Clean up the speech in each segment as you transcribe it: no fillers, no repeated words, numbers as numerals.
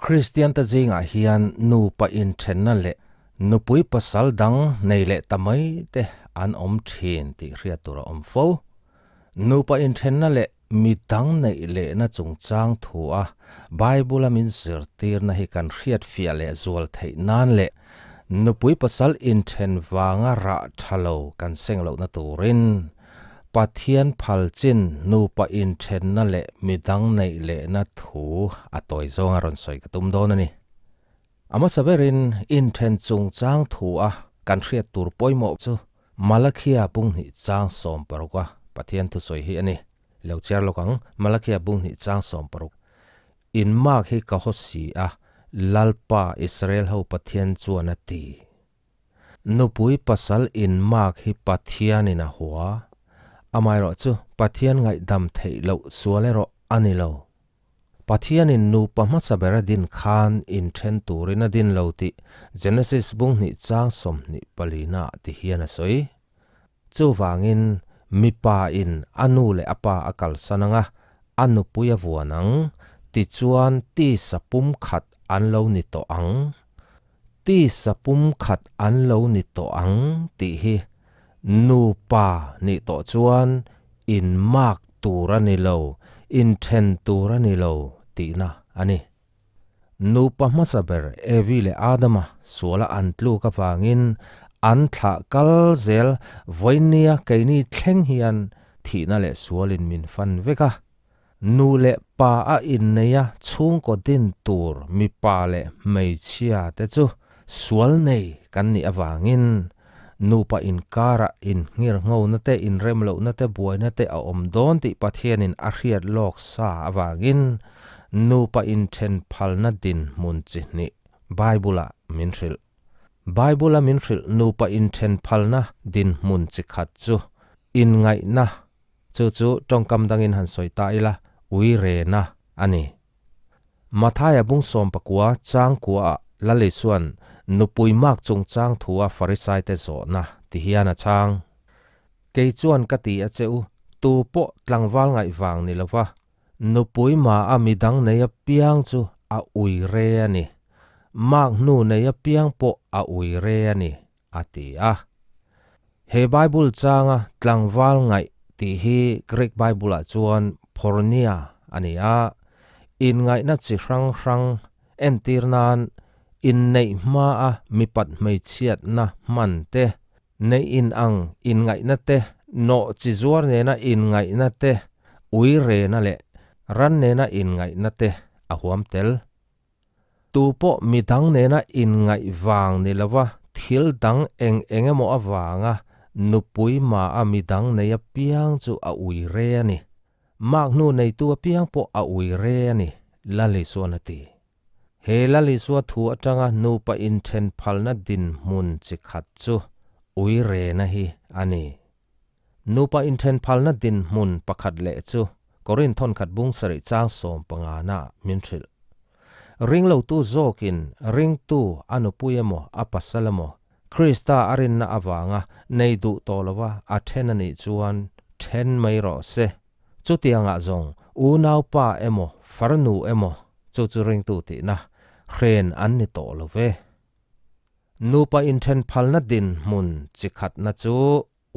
Kristiante zingah hian nupa inthenna leh nupui pasal dang nei leh ta mai te an awm thin tih hriat tur a awm fo. Nupa inthenna leh mi dang neih lehna chungchang thu a Bible-a min zirtirna hi kan hriatfiah leh zual theih nan leh nupui pasal inthen vanga rah tha lo kan seng lohna turin Pathian phal chin nupa inthenna leh midang neih lehna thu a tawi zawng a rawn sawi ka tum dawn a ni. A hmasa berin inthen chungchang thu a kan hriat tur pawimawh chu Malakhia bunghnih chang 60 a Pathian thusawi hi a ni. Lo chhiar lawk ang, Malakhia bunghnih chang 60. In mark hi ka haw si a, Lalpa Israel ho Pathian chuan a ti. Nupui pasal inmak hi Pathianin a hua. Amaherawh chu Pathian ngaihdam theih loh sual erawh a ni lo. Pathianin nupa hmasa ber a din khan inthen turin a din lo tih Genesis bung hnih chang 24 ah ti hian a sawi. Chuvangin mipa in a nu leh a pa a kalsan anga a nupui a vuan ang, tichuan tisa pumkhat an lo ni tawh ang. Tisa pumkhat an lo ni tawh ang tih hi nupa nih tawh chuan inmak tur a ni lo, inthen tur a ni lo tihna a ni. Nupa hmasa ber Evi leh Adama suala an tluk avangin an thlah kal zel vawinia keini thleng hian thihna leh sualin min fan vek a. Nu leh pa a innei a chhungkaw din tur mipa leh hmeichhia te chu sual nei kan nih avangin nupa inkarah innghirnghona te, inremlohna te, buaina te a awm dawn tih Pathianin a hriat lawk sa avangin nupa inthen phalna dinhmun chi hnih Bible-ah min hrilh. Bible-a min hrilh nupa inthen phalna dinhmun chi khat chu inngaihna Chu chu tawngkam dangin han sawi ta ila, ui rena a ni. Mathaia bung 19 chang kuaah Lali chuan nupui mak chungchang thua Farisaite zawhna ti hian a chhang. Kei chuan ka ti a che u, tu pawh tlangval ngaih vang ni lova, nupui ma a midang nei apiang chu a ui re a ni. Mak hnu nei apiang pawh a ui re a ni, a ti a. He Bible changa tlangval ngaih tih hi Greek Bible-ah chuan porneia a ni a, inngaihna chi hrang hrang entir nan inneih hmaa mipat hmeichhiatna hman te, neih inang inngaihna te, nawh chi zuar nena inngaihna te, ui rena leh ran nena inngaihna te a huam tel. Tu pawh midang nena inngaih vang ni lova thil dang eng eng emaw avanga nupui ma a midang nei apiang chu a ui re a ni. Mak hnu neitu apiang pawh a ui re a ni, Lalisua a ti. He Lalisua thu atanga nupa inthen phalna dinhmun chi khat chu ui rena hi a ni. Nupa inthen phalna dinhmun pakhat leh chu Korin thawnkhat bung sarih chang 15 na min hrilh. Ring lo tu zawkin ring tu a nupui emaw a pasal emaw Krista a rinna avanga nei duh tawh lova a then a nih chuan then mai rawh se. Chutiangah zawng unaupa emaw farnu emaw chu chu ringtu tihna hren an ni tawh lo ve. Nupa inthen phalna dinhmun chi khatna chu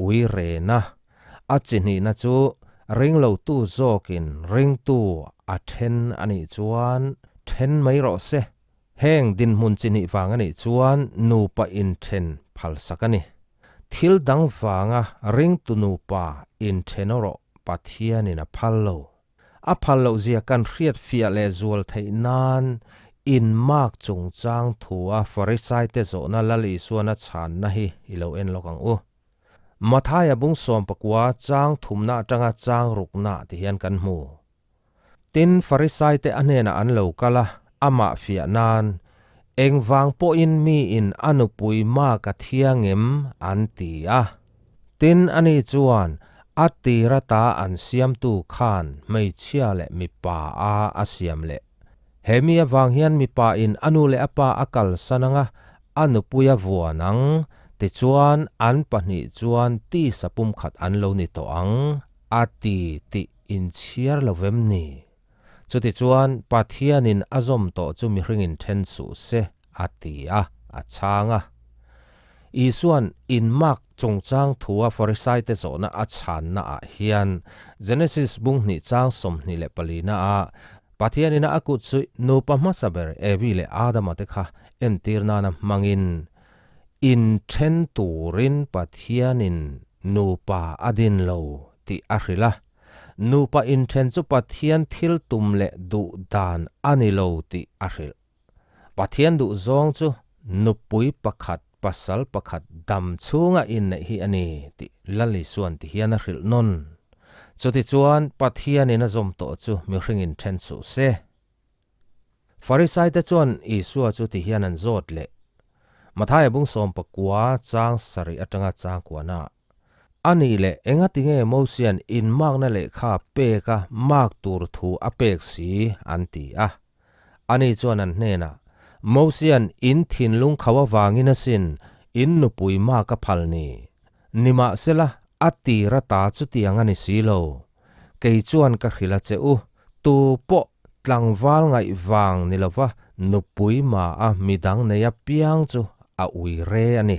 ui rena, a chi hnihna chu ring lo tu zawkin ringtu a then a nih chuan then mai rawh se. Heng dinhmun chi hnih vang a nih chuan nupa inthen phal sak a ni. Thil dang vanga ringtu nupa inthen erawh Pathianin a phal lo. A phal loh zia kan hriat fiah leh zual theih nan in mark chungchang thu a Farisaite zawhna Lal Isuana chhanna hi i lo en lawk ang u. Mathaia bung 19 chang thumna atanga chang rukna ti hian kan hmu. Tin Farisaite a hnenah an lo kal a, amah fiah nan engvang pawhin mi in a nupui mark a thiangem an ti a. Tin ani chuan a tira ta an siamtu khan hmeichhia leh mipa a a siam leh. He mi avang hian mipa in a nu leh a pa a kal sananga a nupui a vuan ang, tichuan an pahnih chuan tisa pumkhat an lo ni tawh ang, a ti tih inchhiar lovem ni. Chutichuan, Pathianin a zawm tawh chu mihringin then suh se, a ti a, a chhang a. Isua'n inmak chungchang thua Farisaite zawhna a chhannaah hian Genesis bung hnih chang 24 naah Pathianin a kut suih nupa hmasa ber Evi leh Adama te kha entir nana hmangin inthen turin Pathianin nupa a din lo tih a hrilh a. Nupa inthen chu Pathian thil tum leh duh dan a ni lo tih a hrilh. Pathian duh zawng chu nupui pakhat, pasal pakhat dam chhunga inneih hi a ni tih Lal Isuan ti hian a hrilh nawn. Chutichuan Pathianin a zawm tawh chu mihring inthen suh se. Farisaite chuan Isua chu ti hian an zawt leh. Mathaia bung 19 chang sarih atanga chang kuana. A nih leh engatinge Mosian inmakna lehkha pek a mak tur thu a pek si an ti a. Ani chuan an hnenah, Mosian in thinlung kho avangin asin in nupui mak a phal ni. Nimahsela a tir ata chutiang a ni si lo. Kei chuan ka hrilh a che u, tu pawh tlangval ngaih vang ni lova nupui ma a midang nei apiang chu a ui re a ni.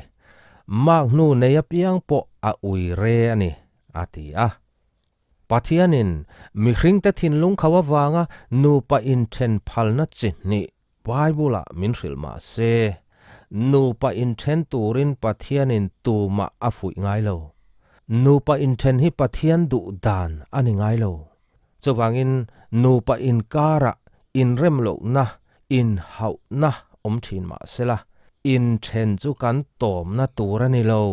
Mak hnu nei apiang pawh a ui re a ni, a ti a. Pathianin mihringte thinlung kho avanga nupa inthen phalna chi hnih Bible-ah min hrilh mah se, nupa inthen turin Pathianin tumah a fuih ngai lo. Nupa inthen hi Pathian duh dan a ni ngai lo. Chuvangin nupa inkarah inrem lohna, inhauhna awm thin mah sela, inthen chu kan tawmna tur a ni lo.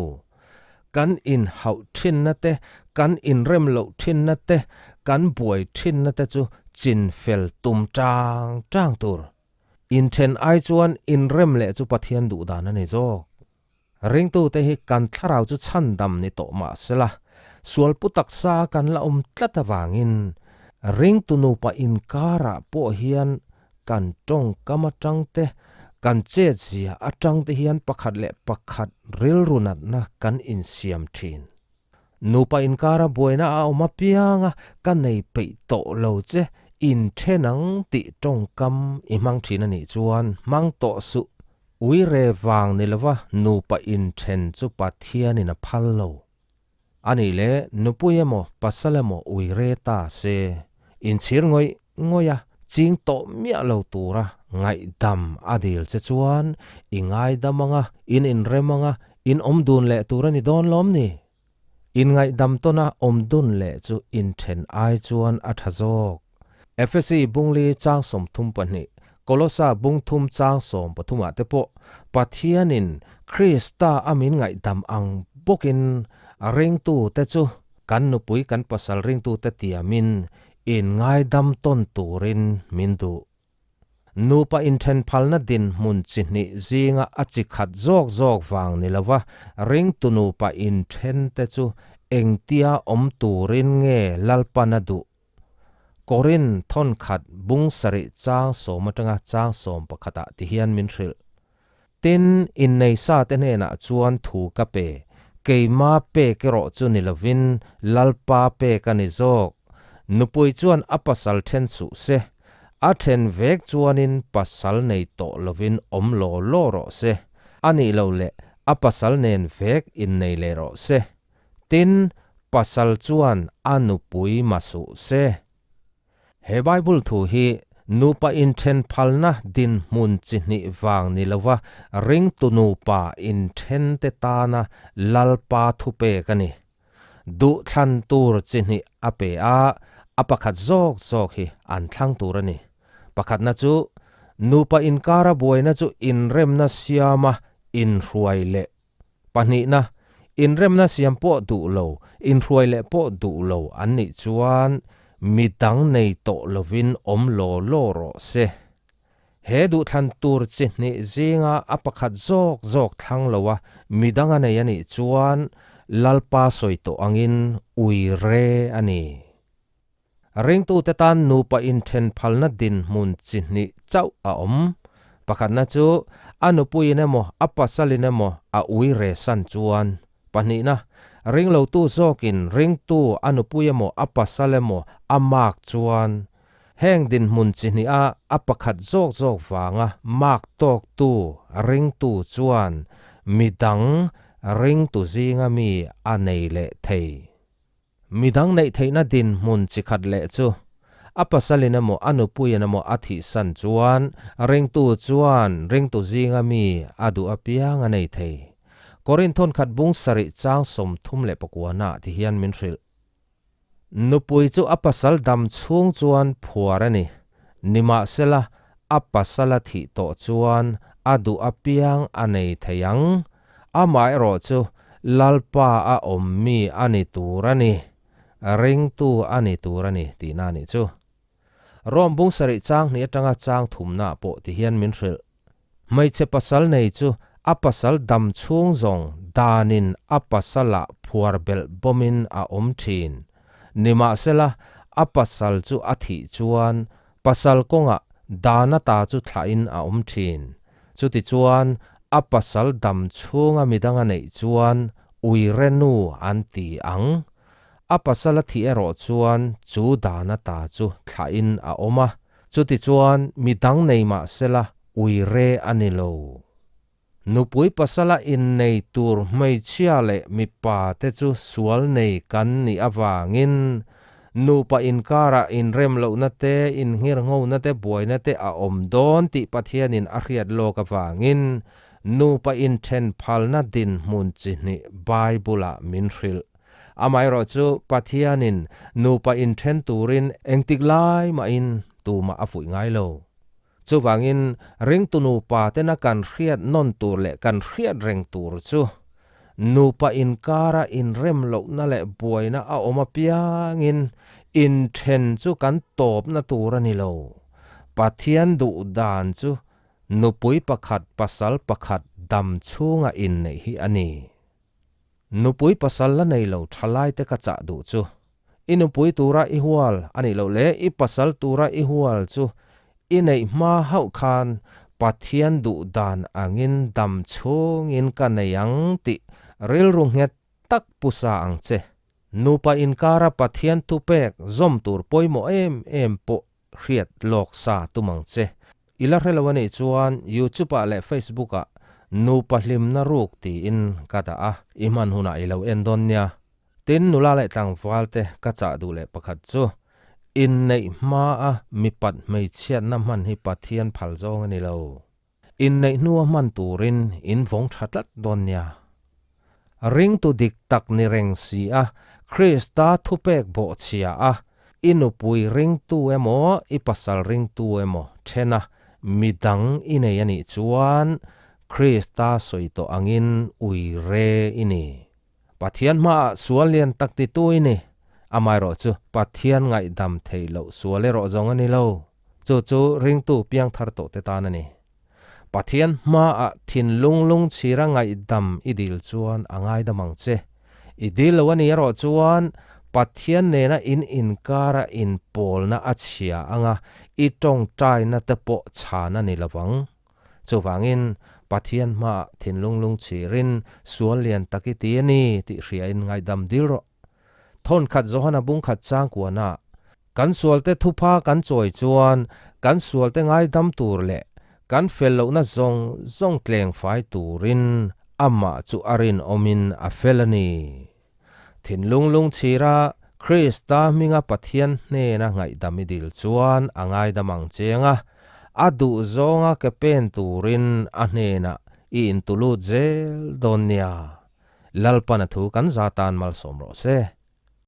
Kan inhauh thinna te, kan inrem loh thinna te, kan buai thinna te chu chinfel tum tang tang tur. Inthen ai chuan inrem leh chu Pathian duh dan a ni zawk. Ringtute hi kan thlarau chu chhandam ni tawh mah sela, sual pu taksa kan la awm tlat avangin ringtu nupa inkarah pawh hian kan tawngkam atang te, kan chetzia atang te hian pakhat leh pakhat rilru natna kan insiam thin. Nupa inkara buaina a awm apianga ka nei peih tawh lo che inthen ang tih tawngkam i hmang thin a nih chuan hmang tawh suh. Ui re vang ni lova nupa inthen chu Pathianin a phal lo. A nih leh nupui emaw pasal emaw ui re ta se, inchhir ngawih ngawih a ching tawh miah lo tura ngaihdam a dil che chuan i ngaidam anga, in inrem anga, in awm dun leh tur a ni dawn lawm ni? In ngaihdam tawna awm dun leh chu inthen ai chuan a tha zawk. Efesi bungli chang 32, Kolosa bung thum chang 13 ah te pawh Pathianin Krista a min ngaihdam ang bawkin ringtu te chu kan nupui kan pasal ringtu te tiamin in ngaidam tawn turin min duh. Nupa inthen phalna dinhmun chi hnih zinga a chi khat zawk zawk vang ni lova ringtu nupa inthen te chu engtia awm turin nge Lalpan a duh? Korin thawn khat bung sarih chang 10 atanga chang 11 ah ti hian min hrilh. Tin, innei sa te hnenah chuan thu ka pe, keima pek erawh chu ni lovin Lalpa pek a ni zawk. Nupui chuan a pasal then suh se, a then vek chuanin pasal nei tawh lovin awm law law rawh se, a nih loh leh a pasal nen vek innei leh rawh se. Tin, pasal chuan a nupui ma suh se. He Bible thu hi nupa inthen phalna dinhmun chi hnih vang ni lova ringtu nupa inthen te tana Lalpa thu pek a ni. Duh thlan tur chi hnih a pe a, a pakhat zawk zawk hi an thlang tur a ni. Pakhatna chu nupa inkara buaina chu inremna siama inhruai leh Pahnihna, inremna siam pawh duh lo, inhruai leh pawh duh lo an nih chuan mi dang nei tawh lovin awm law law rawh se. He duhthlan tur chi hnih zinga a pakhat zawk zawk thlang loa mi dang a nei a nih chuan Lalpa sawi tawh angin ui re a ni. Ringtute tan nupa inthen phalna dinhmun chi hnih chauh a awm. Pakhatna chu a nupuiin emaw a pasalin emaw a ui re san chuan. Pahnihna, ringlotu zawkin ringtu a nupui emaw a pasal emaw a mak chuan. Heng dinhmun chi hniha a pakhat zawk zawk vanga mark tawktu ringtu chuan midang ringtu zinga mi a nei leh thei. Midang neih theihna dinhmun chi khat leh chu a pasalin emaw a nupuiin emaw a thihsan chuan ringtu chuan ringtu zinga mi a duh apiang a nei thei. Korinthon khat bung sarih chang 39 ah ti hian min hrilh. Nupui chu a pasal dam chhung chuan phuar a ni. Nimahsela, a pasal a thih tawh chuan a duh apiang a nei thei ang. Amaherawh chu Lalpa a awm mi a ni tur a ni, ringtu a ni tur a ni tihna a nih chu. Rom bung sarih chang hnih atanga chang thumna pawh ti hian min hrilh. Hmeichhe pasal nei chu a pasal dam chhung zawng danin a pasalah phuar belh bawmin a awm thin. Nimahsela, a pasal chu a thih chuan pasal kawngah dana ta chu thlahin a awm thin. Chutichuan, a pasal dam chhunga midang a neih chuan uirenu an ti ang. A pasal a thih erawh chuan chu dana ta chu thlahin a awm a. Chutichuan, mi dang nei mah sela ui re a ni lo. Nupui pasala innei tur hmeichhia leh mipa te chu sual nei kan nih avangin nupa inkarah inrem lohna te, inngirnghona te, buaina te a awm dawn tih Pathianin a hriat lawk avangin nupa inthen phalna dinhmun chi hnih Bible-ah min hrilh. Amaherawh chu Pathianin nupa inthen turin engtik lai mahin tumah a fuih ngai lo. Chuvangin ringtu nupa tena kan hriat nawn tur leh kan hriat reng tur chu nupa inkara inrem lohna leh buaina a awm apiangin inthen chu kan tawpna tur a ni lo. Pathian duh dan chu nupui pakhat pasal pakhat dam chhunga inneih hi a ni. Nupui pasal la nei lo thalai te ka chah duh chu. I nupui tura i hual a nih loh leh i pasal tura i hual chu i neih hma hauh khan Pathian duh dan angin dam chhungin ka nei ang tih rilru nghet tak pu sa ang che. Nupa inkara Pathian thupek zawm tur pawimawh em em pawh hriat lawk sa tum ang che. I la hre lo a nih chuan YouTube ah leh Facebook ah Nupa Hlimna Ruk tiin ka dah a, i hman hunah i lo en dawn nia. Tin, nula leh tlangval te ka chah duh leh pakhat chu, inneih hma a mipat hmeichhiatna hman hi Pathian phal zawng a ni lo. Inneih hnua hman turin in vawng tha tlat dawn nia. Ringtu dik tak ni reng si a, Krista thupek bawhchhia a, i nupui ringtu emaw i pasal ringtu emaw thena midang i nei a nih chuan Krista sawi tawh angin ui re i ni. Pathian hmaah sual lian tak titu i ni. Amaherawh chu Pathian ngaihdam theih loh sual erawh zawng a ni lo. Chu chu ringtu piangthar tawh te tan a ni. Pathian hmaah thinlung lungchhira ngaihdam i dil chuan a ngaidam ang che. I dil lo a ni erawh chuan Pathian nena in inkara inpawlna a chhia anga i tawngtaina te pawh chhan a ni lovang. Chuvangin Pathian hmaah thinlung lungchhirin sual lian tak i ti a ni tih hriain ngaihdam dil rawh. Thawnkhat Johana bungkhat changkuanah Kan sualte thupha kan chawi chuan kan sualte ngaidam tur leh kan fel lohna zawng zawng tleng fai turin amah chu a rinawmin a fel a ni. Thinlung lungchhira Krista hminga Pathian hnena ngaihdam i dil chuan a ngaidam ang cheng a, a duh zawnga ke pen turin a hnenah i intulut zel dawn nia. Lalpan a thu kan za tan malsawm rawh se.